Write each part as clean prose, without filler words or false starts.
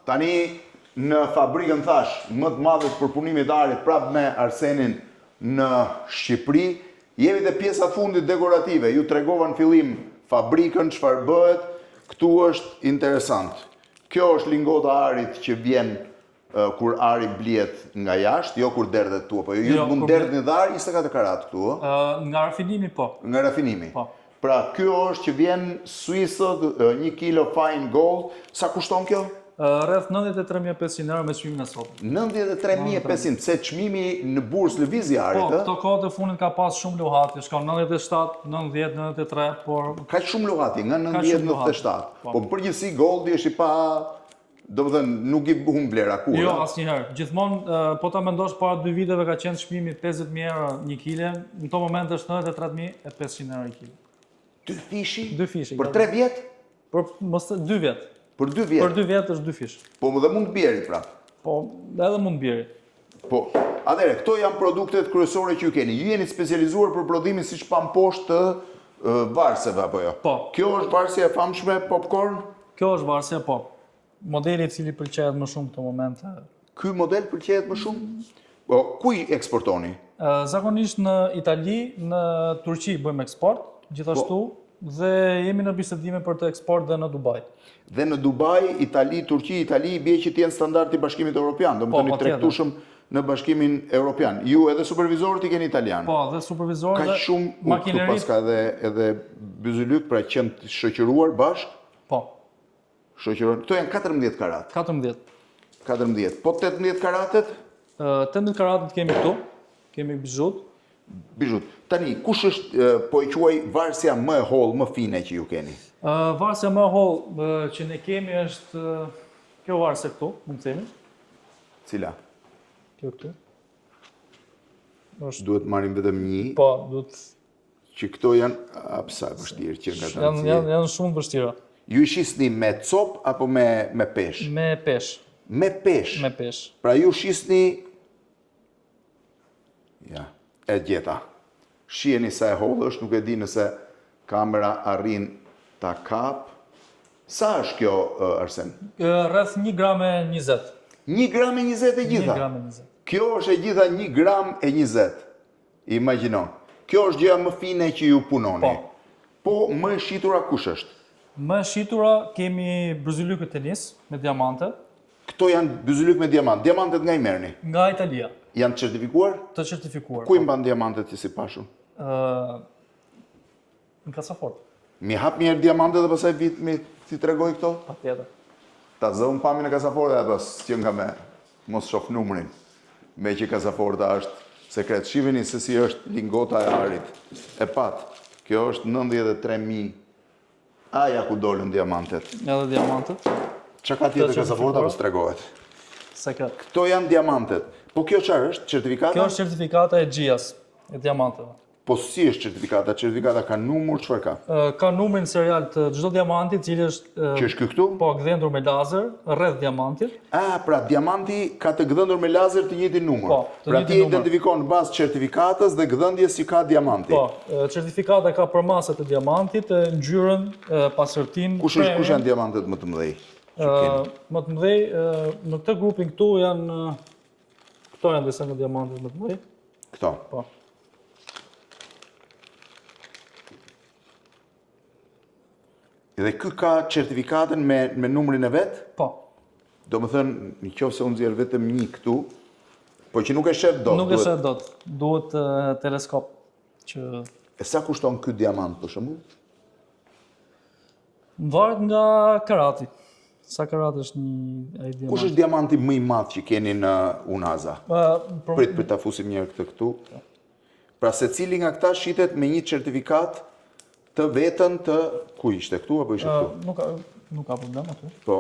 Tani në fabrikën thashë, më të madhe të përpunimit të arit prapë me Arsenin në Shqipëri, jemi te pjesa e fundit dekorative. Ju tregova në fillim fabrikën, çfarë bëhet, këtu është interesant. Kjo është lingota e arit që vjen kur ari blihet nga jashtë, jo kur derdhet këtu, apo jo, ju jo, mund derdhni dhe ar 24 karat këtu, ë? Nga rafinimi po. Nga rafinimi. Po. Pra, kjo është që vjen Suisët, një kilo fine gold, sa kushton kjo? Rreth 93.500 euro me çmimin e sotëm. 93.500, se çmimi në bursë lëviz i arit, Po, këto kohët e fundit ka pas shumë luhatje, shkon 97, 90, 93, por... Ka shumë luhatje, nga 90, 97. Po, po në përgjithësi goldi është i pa Domethënë, nuk i humb vlera kurrë. Jo, asnjëherë. Gjithmonë, po ta mendosh, para dy viteve ka qenë çmimi 50.000 euro një kile, në këto momente është 93.500 euro një kile. Dyfishi? Dyfishi. Për tre vjet? Për mos dy vjet. Për dy vjet? Për dy vjet është dyfish. Po dhe mund të bjeri prapë? Po, edhe mund të bjeri. Po, atëherë, këto janë produktet kryesore që ju keni. Ju jeni specializuar për prodhimin siç pamë poshtë të varseve, apo jo? Po. Kjo është varsja e famshme popcorn? Kjo është varsja, po. Modeli i cili pëlqehet më shumë këto momente. Ky model pëlqehet më shumë? Po, ku i eksportoni? Zakonisht në Itali, në Turqi bëjmë eksport, gjithashtu, po. dhe jemi në bisedime për të eksport dhe në Dubai. Dhe në Dubai, Itali, Turqi, Itali i bie që të jenë standardi i Bashkimit Evropian, domethënë po, i tregtueshëm në Bashkimin Evropian. Ju edhe supervizorët i keni italianë. Po, dhe supervizorët dhe Ka shumë, makineritë. Këtu paska edhe edhe byzylyk, pra qenë të shoqëruar bashkë. Po. Shoqëruar. Këto janë 14 karat. 14. 14. Po 18 karatet? 18 karatet kemi këtu. Kemi bizhut. Bizhut. Tani, kush është, po e quaj, varsja më e hollë, më fine që ju keni? Varsja më e hollë që ne kemi është kjo varse këtu, mund të themi. Cila? Kjo këtu. Është... Duhet marrim vetëm një. Po, duhet... Që këto janë, a sa e vështirë që nga të janë, janë, janë shumë të vështira. Ju i shisni me copë apo me, me peshë? Me peshë. Me peshë? Me peshë. Pra ju shisni... Ja, e gjeta. Shiheni sa e hollë është, nuk e di nëse kamera arrin ta kap. Sa është kjo, Arsen? Rreth 1 gram e 20. 1 gram e 20 e gjitha? 1 gram e 20. Kjo është e gjitha 1 gram e 20. Imagjino. Kjo është gjëja më fine që ju punoni. Po. Po më e shitura kush është? Më e shitura kemi byzylykët tenis me diamante. Këto janë byzylyk me diamant. Diamantet nga i merrni? Nga Italia. Janë të certifikuar? Të certifikuar. Ku i po. mban diamantet që s'i pashë unë? Ë në kasafortë. M'i hap një herë diamantet dhe pastaj vit mi t'i tregoj këto? Patjetër. Ta zë unë pamjen e kasafortës apo s'qenka nga me mos shof numrin. Meqë kasaforta është sekret. Shiheni se si është lingota e arit. E patë. Kjo është 93.000 A ja ku dolën diamantet. Edhe diamantet. Ça ka tjetër kasaforta apo s'tregohet? Sekret. Këto janë diamantet. Po kjo çfarë është? Certifikata? Kjo është certifikata e GIA-s, e diamanteve. Po si është certifikata? Certifikata ka numur, çfarë ka? Ka numrin serial të çdo diamanti, i cili është Që është ky këtu? Po, gdhendur me lazer rreth diamantit. Ah, pra diamanti ka të gdhendur me lazer të njëjtin numër. Po, të pra ti e identifikon në bazë certifikatës dhe gdhendjes që ka diamanti. Po, certifikata ka përmasat e diamantit, ngjyrën, pastërtinë. Kush është kush janë diamantet më të mëdhenj? Më të mëdhenj në këtë grupin këtu janë këto janë disa nga diamantet më të mëdhenj. Këto. Po. Dhe ky ka certifikatën me, me numrin e vet? Po. Domethënë, në qoftë se unë nxjerr vetëm një këtu, po që nuk e shef dot. Nuk e shef dot, duhet teleskop që... E sa kushton ky diamant, për shembull? Varet nga karati. Sa karat është një ai diamant? Kush është diamanti më i madh që keni në Unaza? Uh, për... Prit, prit ta fusim njëherë këtë këtu. Po. Pra secili nga këta shitet me një certifikatë të vetën të ku ishte këtu apo ishte këtu? Nuk ka nuk ka problem aty. Po.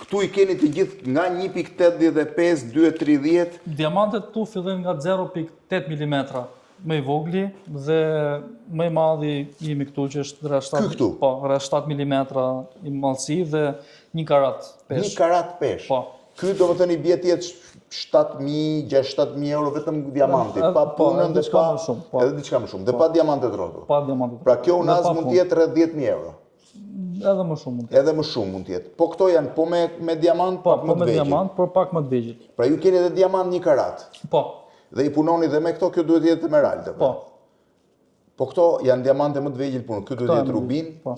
Këtu i keni të gjithë nga 1.85, 2.30. Diamantet këtu fillojnë nga 0.8 mm më i vogli dhe më i madhi jemi këtu që është rreth 7 Ky këtu? Po, rreth 7 mm i madhësi dhe 1 karat peshë. 1 karat peshë. Po. Ky domethënë i bie të jetë 7000, 6-7000 euro vetëm diamanti, pa po, punën dhe pa më shumë, po. Edhe diçka më shumë, dhe po. pa diamantet rrotull. Pa diamantet. Pra kjo unazë mund të jetë rreth 10000 euro. Edhe më shumë mund të jetë. Edhe më shumë mund të jetë. Po këto janë po me me diamant, Po, pak po më me të vegjël. diamant, por pak më të vegjël. Pra ju keni edhe diamant një karat. Po, Dhe i punoni dhe me këto, kjo duhet të jetë emerald. apo? po. Po këto janë diamante më të vegjël punë. Ky duhet Këto të janë jetë më të rubin. vegjël, Po.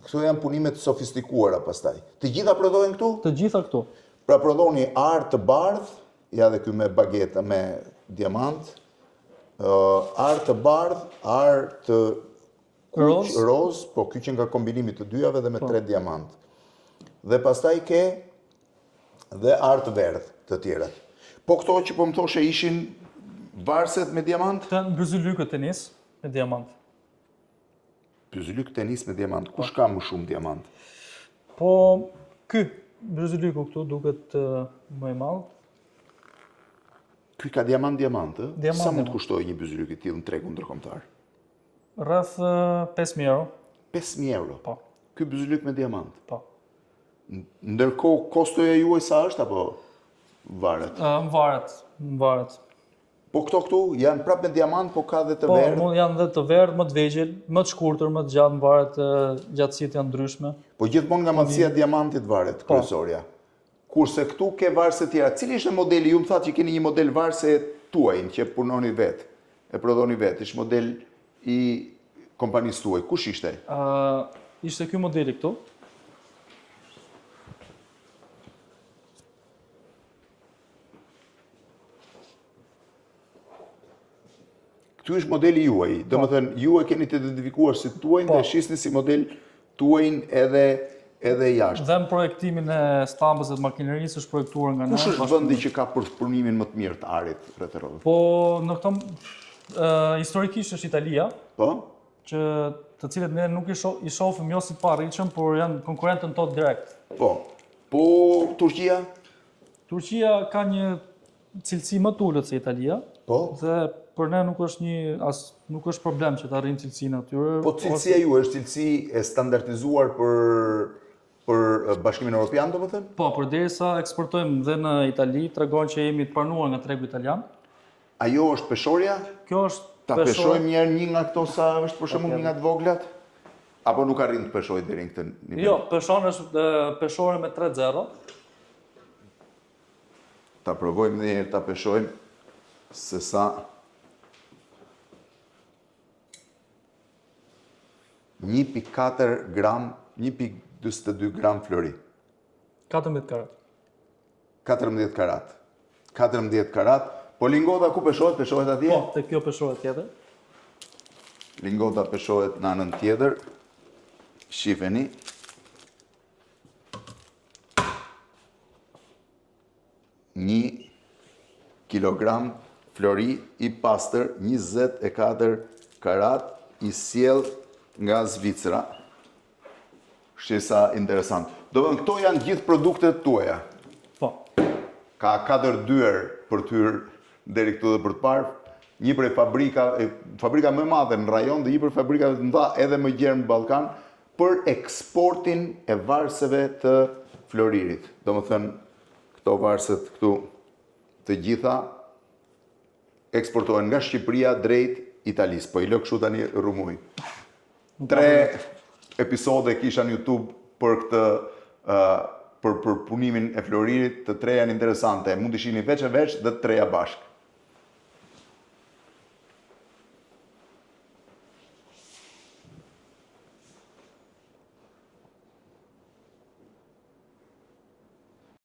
Këto janë punime të sofistikuara pastaj. Të gjitha prodhohen këtu? Të gjitha këtu. Pra prodhoni ar të bardh, ja dhe ky me bageta me diamant, ë ar të bardh, ar të kuq, Roz. roz, po ky që nga kombinimi të dyjave dhe me tre diamant. Dhe pastaj ke dhe ar të verdh të tjerat. Po këto që po më thoshe ishin varset me diamant? Këto janë byzylykët tenis me diamant. Byzylyk tenis me diamant. Kush ka më shumë diamant? Po, ky byzylyku këtu duket ë, më i madh. Ky ka diamant diamant, ë? Diamant, Sa mund të diamant. kushtojë një byzylyk i tillë në tregun ndërkombëtar? Rreth ë, 5000 euro. 5000 euro. Po, Ky byzylyk me diamant. po. Ndërkohë kostoja juaj sa është apo varet? Ë, Më varet, më varet. Po këto këtu janë prapë me diamant, po ka dhe të Po, verdhë. mund janë dhe të verdhë, më të vegjël, më të shkurtër, më të gjatë, më varet ë, gjatësitë janë ndryshme. Po gjithmonë nga madhësia e diamantit varet Po. kryesorja. Kurse këtu ke varëse tjera. Cili ishte modeli? Ju më thatë që keni një model varëse tuajin që punoni vetë, e prodhoni vetë. Ishte model i kompanisë tuaj. Kush ishte? Ë, ishte ky modeli këtu. Këtu është modeli juaj. Domethënë ju e keni të identifikuar si tuajin Po. dhe e shisni si model tuajin edhe edhe jashtë. Dhe në projektimin e stampës dhe të makinerisë është projektuar nga ne. Kush është bashkë- vendi që ka përpunimin më të mirë të arit rreth e rrotull? Po, në këto ë, historikisht është Italia, Po? që të cilët ne nuk i, sho, i shohim jo si të parritshëm, por janë konkurrentën tonë direkt. Po. Po Turqia? Turqia ka një cilësi më të ulët se Italia Po. dhe për ne nuk është një as nuk është problem që të arrijmë cilësinë atyre. Po cilësia juaj është cilësi e standardizuar për për eh, Bashkimin Evropian, domethënë? Po, përderisa eksportojmë dhe në Itali, tregon që jemi të pranuar nga tregu italian. Ajo është peshorja? Kjo është Ta peshore- peshojmë një herë një nga këto sa është për shembull një nga të voglat? Apo nuk arrin të peshoj deri në këtë nivel? Jo, peshon është e, peshore me 3-0. Ta provojmë një herë ta peshojmë se sa 1.4 gram, 1.42 gram flori. 14 karat. 14 karat. 14 karat. Po lingota ku peshohet? Peshohet atje? Po, te kjo peshore tjetër. Lingota peshohet në anën tjetër. Shifeni. Një kilogram flori i pastër 24 karat i sjell nga Zvicra. Shi sa interesant. Do të këto janë gjithë produktet tuaja. Po. Ka katër dyer për të hyrë deri këtu dhe për të parë. Një prej fabrika, e, fabrika më e madhe në rajon dhe një prej fabrikave të mëdha edhe më gjerë në Ballkan për eksportin e varseve të floririt. Domethënë këto varset këtu të gjitha eksportohen nga Shqipëria drejt Italisë. Po i lë kështu tani rrumuj. Tre episode kisha në YouTube për këtë ë për për punimin e floririt, të tre janë interesante. Mund t'i shihni veç e veç dhe të treja bashkë.